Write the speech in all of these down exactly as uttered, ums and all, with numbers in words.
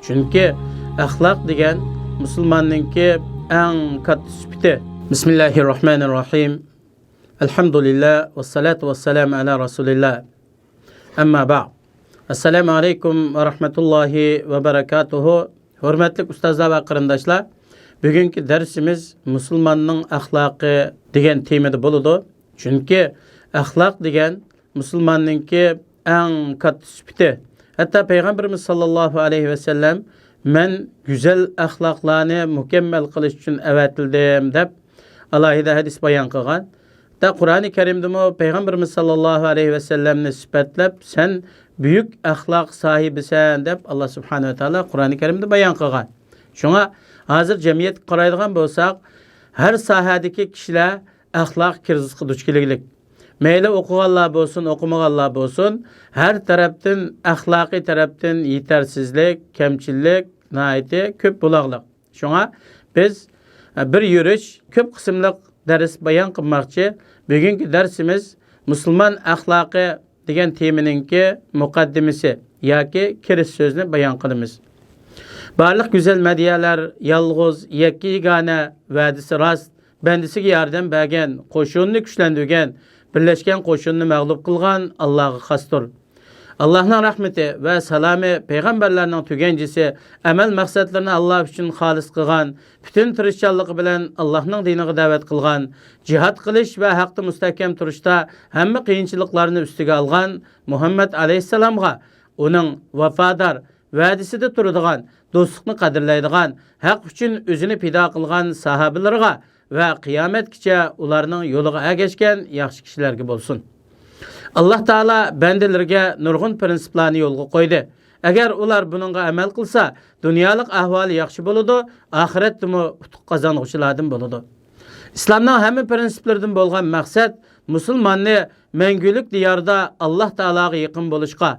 چۈنكى ئەخلاق دېگەن مۇسۇلماننىڭكى ئەڭ كاتتا سۈپىتى. بىسمىللاھىررەھمانىررەھىم. ئەلھەمدۇلىللا، ۋەسسالاتۇ ۋەسسالامۇ ئەلا رەسۇلىللا. ئەمما بەئد. ئەسسالامۇ ئەلەيكۇم ۋە رەھمەتۇللاھى ۋە بەرەكاتۇھۇ. ھۆرمەتلىك ئۇستازلار ۋە قېرىنداشلار، بۈگۈنكى دەرسىمىز مۇسۇلماننىڭ ئەخلاقى دېگەن تېمىدا بولىدۇ. چۈنكى ئەخلاق دېگەن مۇسۇلماننىڭكى ئەڭ كاتتا سۈپىتى. ھەتتا پەيغەمبىرىمىز ساللاللاھۇ ئەلەيھى ۋەسەللەم، «مەن گۈزەل ئەخلاقلارنى مۇكەممەل قىلىش ئۈچۈن ئەۋەتىلدىم» دەپ ئالاھىدە ھەدىس بايان قىلغان. ھەتتا قۇرئانى كەرىمدىمۇ پەيغەمبىرىمىز ساللاللاھۇ ئەلەيھى ۋەسەللەمنى سۈپەتلەپ، «سەن بۈيۈك ئەخلاق ساھىبىسەن» دەپ ئاللا سۇبھانەھۇ ۋە تائالا قۇرئانى كەرىمدە بايان قىلغان. شۇڭا ھازىر جەمئىيەتكە قارايدىغان بولساق، ھەر ساھەدىكى كىشىلەر ئەخلاق كىرىزىسقا دۇچ كېلىگلىك. مەيلى ئوقۇغانلار بولسۇن، ئوقۇمىغانلار بولسۇن، ھەر تەرەپتىن، ئەخلاقىي تەرەپتىن يېتەرسىزلىك، كەمچىلىك ناھايىتى كۆپ بولاغلىق. شۇڭا بىز، ئە، بىر يۈرۈش كۆپ قىسىملىق دەرس بايان قىلماقچى. بۈگۈنكى دەرسىمىز مۇسۇلمان ئەخلاقى دېگەن تېمىنىڭكى مۇقەددىمىسى ياكى كىرىش سۆزىنى بايان قىلىمىز. بارلىق گۈزەل مەدھىيەلەر يالغۇز، يەككە يېگانە، ۋەدىسى راست، بەندىسىگە ياردەم بەرگەن، قوشۇننى كۈچلەندۈرگەن، بىرلەشكەن قوشۇننى مەغلۇپ قىلغان ئاللاغا خاستۇر. ئاللاھنىڭ رەھمىتى ۋە سالامى پەيغەمبەرلەرنىڭ تۈگەنجىسى، ئەمەل مەقسەتلىرىنى ئاللا ئۈچۈن خالىس قىلغان، پۈتۈن تىرىشچانلىقى بىلەن ئاللاھنىڭ دىنىغا دەۋەت قىلغان، جىھاد قىلىش ۋە ھەقتە مۇستەھكەم تۇرۇشتا ھەممە قىيىنچىلىقلارنى ئۈستىگە ئالغان مۇھەممەد ئەلەيھىسسالامغا، ئۇنىڭ ۋاپادار، ۋەدىسىدە تۇرىدىغان، دوستلۇقنى قەدىرلەيدىغان، ھەق ئۈچۈن ئۆزىنى پىدا قىلغان ساھابىلىرىغا ۋە قىيامەتكىچە ئۇلارنىڭ يولىغا ئەگەشكەن ياخشى كىشىلەرگە بولسۇن. ئاللا تائالا بەندىلىرىگە نۇرغۇن پىرىنسىپلارنى يولغا قويدى. ئەگەر ئۇلار بۇنىڭغا ئەمەل قىلسا، دۇنيالىق ئەھۋالى ياخشى بولىدۇ، ئاخىرەتتىمۇ ئۇتۇق قازانغۇچىلاردىن بولىدۇ. ئىسلامنىڭ ھەممە پىرىنسىپلىرىدىن بولغان مەقسەت مۇسۇلماننى مەڭگۈلۈك دىياردا ئاللا تائالاغا يېقىن بولۇشقا،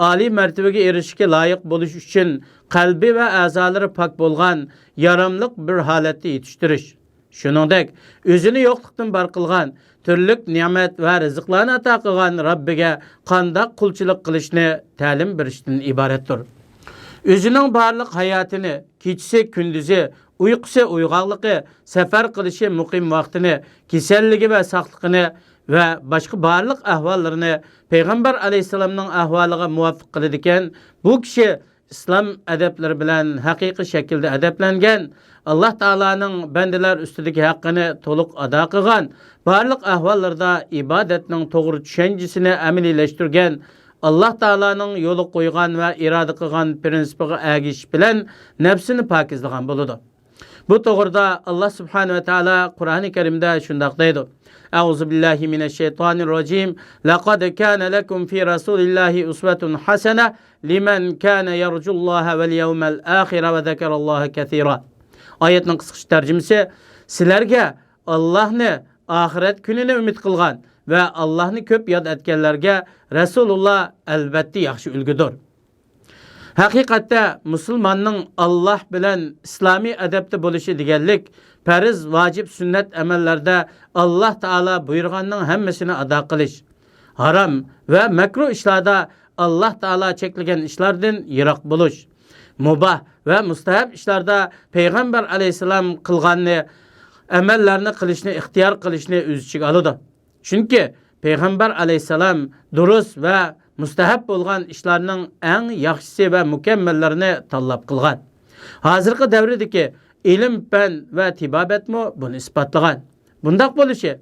ئالىي مەرتىۋىگە ئېرىشىشكە لايىق بولۇش ئۈچۈن قەلبى ۋە ئەزالىرى پاك بولغان ياراملىق بىر ھالەتتە يېتىشتۈرۈش. شۇنىڭدەك، ئۆزىنى يوقلۇقتىن بار قىلغان، تۈرلۈك نېمەت ۋە رىزىقلارنى ئاتا قىلغان رەببىگە قانداق قۇلچىلىق قىلىشنى تەلىم بېرىشتىن ئىبارەتتۇر. ئۆزىنىڭ بارلىق ھاياتىنى، كېچىسى، كۈندۈزى، ئۇيقۇسى، ئويغاقلىقى، سەپەر قىلىشى، مۇقىم ۋاقتىنى، كېسەللىكى ۋە ساقلىقىنى ۋە باشقا بارلىق ئەھۋاللىرىنى پەيغەمبەر ئەلەيھىسسالامنىڭ ئەھۋالىغا مۇۋاپىق قىلىدىكەن، بۇ كىشى ئىسلام ئەدەپلىرى بىلەن ھەقىقىي شەكىلدە ئەدەپلەنگەن، ئاللا تائالانىڭ بەندىلەر ئۈستىدىكى ھەققىنى تولۇق ئادا قىلغان، بارلىق ئەھۋاللىرىدا ئىبادەتنىڭ توغرا چۈشەنچىسىنى ئەمەلىيلەشتۈرگەن، ئاللا تائالانىڭ يولغا قويغان ۋە ئىرادە قىلغان پىرىنسىپىغا ئەگىشىش بىلەن نەپسىنى پاكىزلىغان بولىدۇ. بۇ توغرىدا ئاللا سۇبھانەھۇ ۋە تائالا قۇرئانى كەرىمدە شۇنداق دەيدۇ: أعوذ بالله من الشيطان الرجيم. لقد كان لكم في رسول الله أسوة حسنة لمن كان يرجو الله واليوم الآخر وذكر الله كثيرا. ئايەتنىڭ قىسقىچە تەرجىمىسى: سىلەرگە ئاللاھنى، ئاخىرەت كۈنىنى ئۈمىد قىلغان ۋە ئاللاھنى كۆپ ياد ئەتكەنلەرگە رەسۇلۇللا ئەلۋەتتە ياخشى ئۈلگىدۇر. ھەقىقەتتە، مۇسۇلماننىڭ ئاللاھ بىلەن ئىسلامىي ئەدەپتە بولۇشى دېگەنلىك، پەرز، ۋاجىپ، سۈننەت ئەمەللەردە ئاللاھ تائالا بۇيرۇغاننىڭ ھەممىسىنى ئادا قىلىش، ھارام ۋە مەكرۇھ ئىشلاردا ئاللاھ تائالا چەكلىگەن ئىشلاردىن يىراق بولۇش، مۇباھ ۋە مۇستەھەب ئىشلاردا پەيغەمبەر ئەلەيھىسسالام قىلغاننى، ئەمەللەرنى قىلىشنى ئىختىيار قىلىشنى ئۆز ئىچىگە ئالىدۇ. چۈنكى پەيغەمبەر ئەلەيھىسسالام دۇرۇس ۋە مۇستەھەب بولغان ئىشلارنىڭ ئەڭ ياخشىسى ۋە مۇكەممەللىرىنى تاللاپ قىلغان. ھازىرقى دەۋردىكى ئىلىم-پەن ۋە تېبابەتمۇ بۇنى ئىسپاتلىغان. بۇنداق بولۇشى،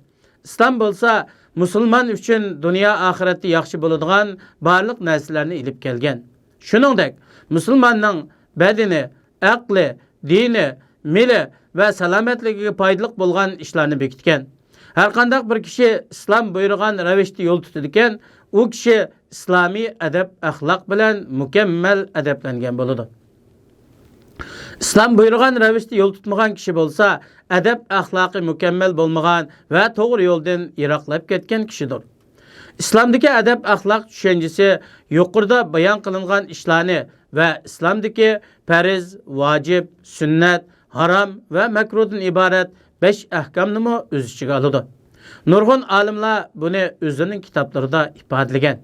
ئىسلام بولسا مۇسۇلمان ئۈچۈن دۇنيا ئاخىرەتتە ياخشى بولىدىغان بارلىق نەرسىلەرنى ئېلىپ كەلگەن. شۇنىڭدەك، مۇسۇلماننىڭ بەدىنى، ئەقلى، دىنى، مېلى ۋە سالامەتلىكىگە پايدىلىق بولغان ئىشلارنى بېكىتكەن. ھەرقانداق بىر كىشى ئىسلام بۇيرۇغان رەۋىشتە يول تۇتىدىكەن، ئۇ كىشى ئىسلامىي ئەدەپ-ئەخلاق بىلەن مۇكەممەل ئەدەپلەنگەن بولىدۇ. ئىسلام بۇيرۇغان رەۋىشتە يول تۇتمىغان كىشى بولسا، ئەدەپ-ئەخلاقى مۇكەممەل بولمىغان ۋە توغرا يولدىن يىراقلاپ كەتكەن كىشىدۇر. ئىسلامدىكى ئەدەپ-ئەخلاق چۈشەنچىسى يۇقىرىدا بايان قىلىنغان ئىشلارنى ۋە ئىسلامدىكى پەرز، ۋاجىپ، سۈننەت، ھارام ۋە مەكرۇدىن ئىبارەت بەش ئەھكامنىمۇ ئۆز ئىچىگە ئالىدۇ. نۇرغۇن ئالىملار بۇنى ئۆزلىرىنىڭ كىتابلىرىدا ئىپادىلىگەن.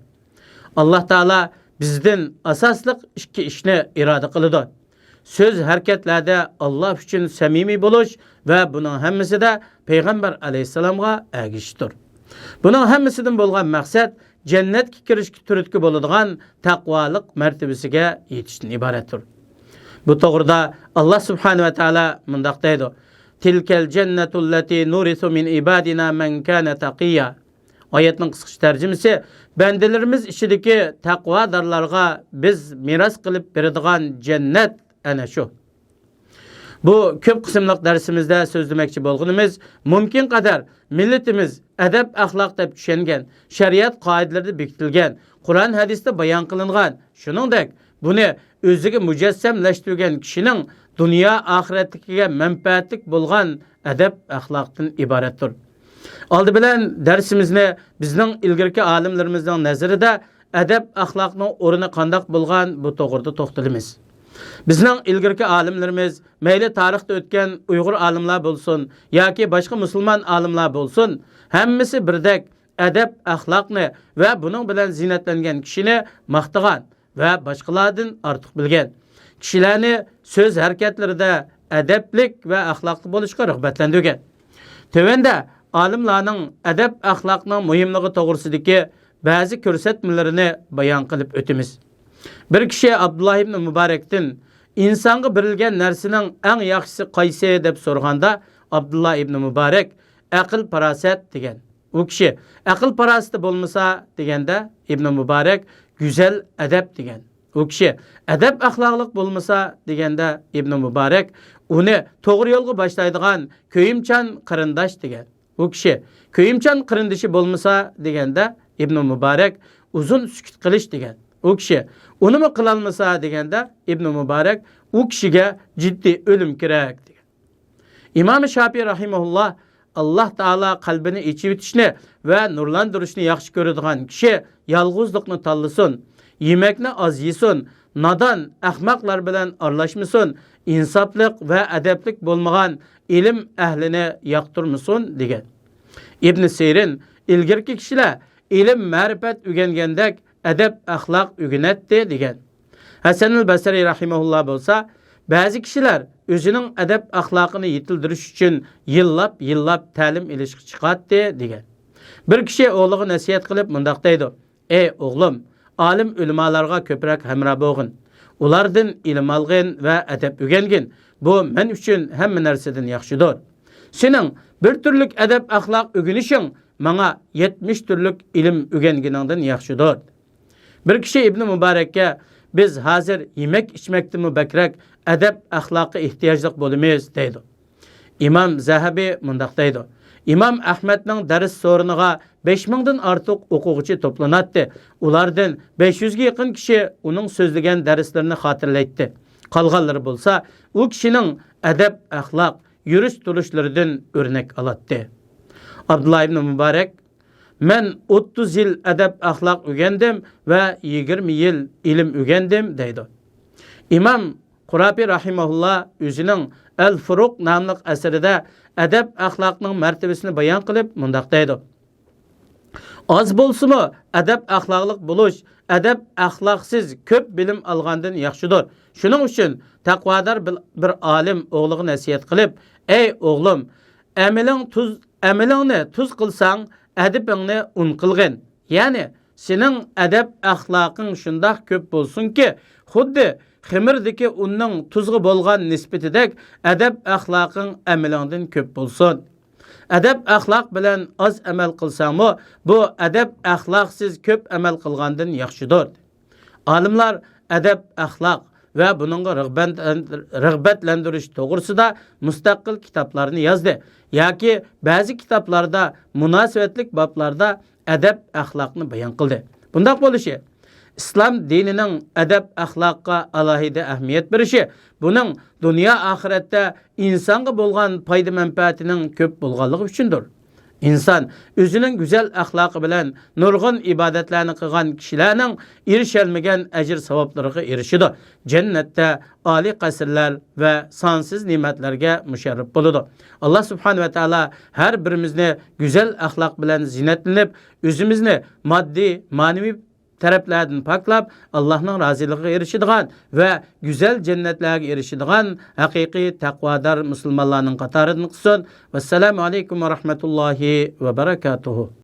ئاللاھ تائالا بىزدىن ئاساسلىق ئىككى ئىشنى ئىرادە قىلىدۇ. سۆز-ھەرىكەتلەردە ئاللا ئۈچۈن سەمىمىي بولۇش ۋە بۇنىڭ ھەممىسىدە پەيغەمبەر ئەلەيھىسسالامغا ئەگىشىشتۇر. بۇنىڭ ھەممىسىدىن بولغان مەقسەت جەننەتكە كىرىشكە تۈرتكە بولىدىغان تەقۋالىق مەرتىۋىسىگە يېتىشتىن ئىبارەتتۇر. بۇ توغرىدا ئاللا سۇبھانەھۇ ۋە تائالا مۇنداق دەيدۇ: تىلكەل جەننەتۇللەتى نۇرىسۇ مىن ئىبادىنا مەن كانە تەقىيا. ئايەتنىڭ قىسقىچە تەرجىمىسى، بەندىلىرىمىز ئىچىدىكى تەقۋادارلارغا بىز مىراس قىلىپ بېرىدىغان جەننەت ئەنە شۇ. بۇ كۆپ قىسىملىق دەرسىمىزدە سۆزلىمەكچى بولغىنىمىز، مۇمكىن قەدەر مىللىتىمىز ئەدەپ-ئەخلاق دەپ چۈشەنگەن، شەرىئەت قائىدىلىرىدە بېكىتىلگەن، قۇرئان ھەدىستە بايان قىلىنغان، شۇنىڭدەك بۇنى ئۆزىگە مۇجەسسەملەشتۈرگەن كىشىنىڭ دۇنيا ئاخىرەتلىكىگە مەنپەئەتلىك بولغان ئەدەپ-ئەخلاقتىن ئىبارەتتۇر. ئالدى بىلەن دەرسىمىزنى بىزنىڭ ئىلگىرىكى ئالىملىرىمىزنىڭ نەزىرىدە ئەدەپ-ئەخلاقنىڭ ئورنى قانداق بولغان، بۇ توغرىدا توختىلىمىز. بىزنىڭ ئىلگىرىكى ئالىملىرىمىز، مەيلى تارىختا ئۆتكەن ئۇيغۇر ئالىملار بولسۇن ياكى باشقا مۇسۇلمان ئالىملار بولسۇن، ھەممىسى بىردەك ئەدەپ-ئەخلاقنى ۋە بۇنىڭ بىلەن زىننەتلەنگەن كىشىنى ماختىغان ۋە باشقىلاردىن ئارتۇق بىلگەن، كىشىلەرنى سۆز-ھەرىكەتلىرىدە ئەدەپلىك ۋە ئەخلاقلىق بولۇشقا رىغبەتلەندۈرگەن. تۆۋەندە ئالىملارنىڭ ئەدەپ-ئەخلاقنىڭ مۇھىملىقى توغرىسىدىكى بەزى كۆرسەتمىلىرىنى بايان قىلىپ ئۆتىمىز. بىر كىشى ئابدۇللا ئىبن مۇبارەكتىن، «ئىنسانغا بېرىلگەن نەرسىنىڭ ئەڭ ياخشىسى قايسى؟» دەپ سورىغاندا، ئابدۇللا ئىبن مۇبارەك، «ئەقىل-پاراسەت» دېگەن. ئۇ كىشى، «ئەقىل-پاراسىتى بولمىسا؟» دېگەندە، ئىبن مۇبارەك، «گۈزەل ئەدەپ» دېگەن. ئۇ كىشى، «ئەدەپ-ئەخلاقلىق بولمىسا؟» دېگەندە، ئىبن مۇبارەك، «ئۇنى توغرا يولغا باشلايدىغان كۆيۈمچان قېرىنداش» دېگەن. ئۇ كىشى، «كۆيۈمچان قېرىندىشى بولمىسا؟» دېگەندە، ئىبن مۇبارەك، «ئۇزۇن سۈكۈت قىلىش» دېگەن. ئۇ كىشى، «ئۇنىمۇ قىلالمىسا؟» دېگەندە، ئىبن مۇبارەك، «ئۇ كىشىگە جىددىي ئۆلۈم كېرەك» دېگەن. ئىمام شاپىي رەھىمەھۇللا، «ئاللا تائالا قەلبىنى ئېچىۋېتىشنى ۋە نۇرلاندۇرۇشنى ياخشى كۆرىدىغان كىشى يالغۇزلۇقنى تاللىسۇن، يېمەكنى ئاز يېسۇن، نادان، ئەخمەقلار بىلەن ئارىلاشمىسۇن، ئىنساپلىق ۋە ئەدەپلىك بولمىغان ئىلىم ئەھلىنى ياقتۇرمىسۇن» دېگەن. ئىبن سىرىن، «ئىلگىرىكى كىشىلەر ئىلىم-مەرىپەت ئۆگەنگەندەك ئەدەپ-ئەخلاق ئۆگىنەتتى» دېگەن. ھەسەنۇل بەسرى رەھىمەھۇللا بولسا، «بەزى كىشىلەر ئۆزىنىڭ ئەدەپ-ئەخلاقىنى يېتىلدۈرۈش ئۈچۈن يىللاپ-يىللاپ تەلىم ئېلىشقا چىقاتتى» دېگەن. بىر كىشى ئوغلىغا نەسىھەت قىلىپ مۇنداق دەيدۇ: «ئەي ئوغلۇم، ئالىم-ئۆلىمالارغا كۆپرەك ھەمراھ بولغىن، ئۇلاردىن ئىلىم ئالغىن ۋە ئەدەپ ئۆگەنگىن، بۇ مەن ئۈچۈن ھەممە نەرسىدىن ياخشىدۇر. سېنىڭ بىر تۈرلۈك ئەدەپ-ئەخلاق ئۆگىنىشىڭ ماڭا يەتمىش تۈرلۈك ئىلىم ئۆگەنگىنىڭدىن ياخشىدۇر.» بىر كىشى ئىبنى مۇبارەككە، «بىز ھازىر يېمەك-ئىچمەكتىنمۇ بەكرەك ئەدەپ-ئەخلاققا ئېھتىياجلىق بولىمىز» دەيدۇ. ئىمام زەھەبى مۇنداق دەيدۇ: «ئىمام ئەھمەدنىڭ دەرس سورۇنىغا بەش مىڭدىن ئارتۇق ئوقۇغۇچى توپلىناتتى. ئۇلاردىن بەش يۈزگە يېقىن كىشى ئۇنىڭ سۆزلىگەن دەرسلىرىنى خاتىرىلەيتتى. قالغانلىرى بولسا ئۇ كىشىنىڭ ئەدەپ-ئەخلاق، يۈرۈش-تۇرۇشلىرىدىن ئۆرنەك ئالاتتى.» ئابدۇللا ئىبنى مۇبارەك، «مەن ئوتتۇز يىل ئەدەپ-ئەخلاق ئۆگەندىم ۋە يىگىرمە يىل ئىلىم ئۆگەندىم» دەيدۇ. ئىمام قۇرافى رەھىمەھۇللا ئۆزىنىڭ ئەل فۇرۇق ناملىق ئەسىرىدە ئەدەپ-ئەخلاقنىڭ مەرتىۋىسىنى بايان قىلىپ مۇنداق دەيدۇ: «ئاز بولسىمۇ ئەدەپ-ئەخلاقلىق بولۇش، ئەدەپ-ئەخلاقسىز كۆپ بىلىم ئالغاندىن ياخشىدۇر. شۇنىڭ ئۈچۈن تەقۋادار بىل-، بىر ئالىم ئوغلىغا نەسىھەت قىلىپ، ئەي ئوغلۇم، ئەمىلىڭ تۇز، ئەمىلىڭنى تۇز قىلساڭ، ئەدىپىڭنى ئۇن قىلغىن. يەنى سېنىڭ ئەدەپ-ئەخلاقىڭ شۇنداق كۆپ بولسۇنكى، خۇددى خېمىردىكى ئۇننىڭ تۇزغا بولغان نىسبىتىدەك ئەدەپ-ئەخلاقىڭ ئەمىلىڭدىن كۆپ بولسۇن. ئەدەپ-ئەخلاق بىلەن ئاز ئەمەل قىلساڭمۇ، بۇ ئەدەپ-ئەخلاقسىز كۆپ ئەمەل قىلغاندىن ياخشىدۇر.» ئالىملار ئەدەپ-ئەخلاق ۋە بۇنىڭغا رىغبەت-، رىغبەتلەندۈرۈش توغرىسىدا مۇستەقىل كىتابلارنى يازدى ياكى بەزى كىتابلاردا مۇناسىۋەتلىك بابلاردا ئەدەپ-ئەخلاقنى بايان قىلدى. بۇنداق بولۇشى، ئىسلام دىنىنىڭ ئەدەپ-ئەخلاققا ئالاھىدە ئەھمىيەت بېرىشى، بۇنىڭ دۇنيا ئاخىرەتتە ئىنسانغا بولغان پايدا-مەنپەئەتىنىڭ كۆپ بولغانلىقى ئۈچۈندۇر. ئىنسان ئۆزىنىڭ گۈزەل ئەخلاقى بىلەن نۇرغۇن ئىبادەتلەرنى قىلغان كىشىلەرنىڭ ئېرىشەلمىگەن ئەجىر-ساۋابلىرىغا ئېرىشىدۇ. جەننەتتە ئالىي قەسىرلەر ۋە سانسىز نېمەتلەرگە مۇشەررەپ بولىدۇ. ئاللا سۇبھانەھۇ ۋە تائالا ھەر بىرىمىزنى گۈزەل ئەخلاق بىلەن زىننەتلىنىپ، ئۆزىمىزنى ماددىي، مەنىۋى تەرەپلەردىن پاكلاپ، ئاللاھنىڭ رازىلىقىغا ئېرىشىدىغان ۋە گۈزەل جەننەتلەرگە ئېرىشىدىغان ھەقىقىي تەقۋادار مۇسۇلمانلارنىڭ قاتارىدىن قىلسۇن. ۋەسسالامۇ ئەلەيكۇم ۋە رەھمەتۇللاھى ۋە بەرەكاتۇھۇ.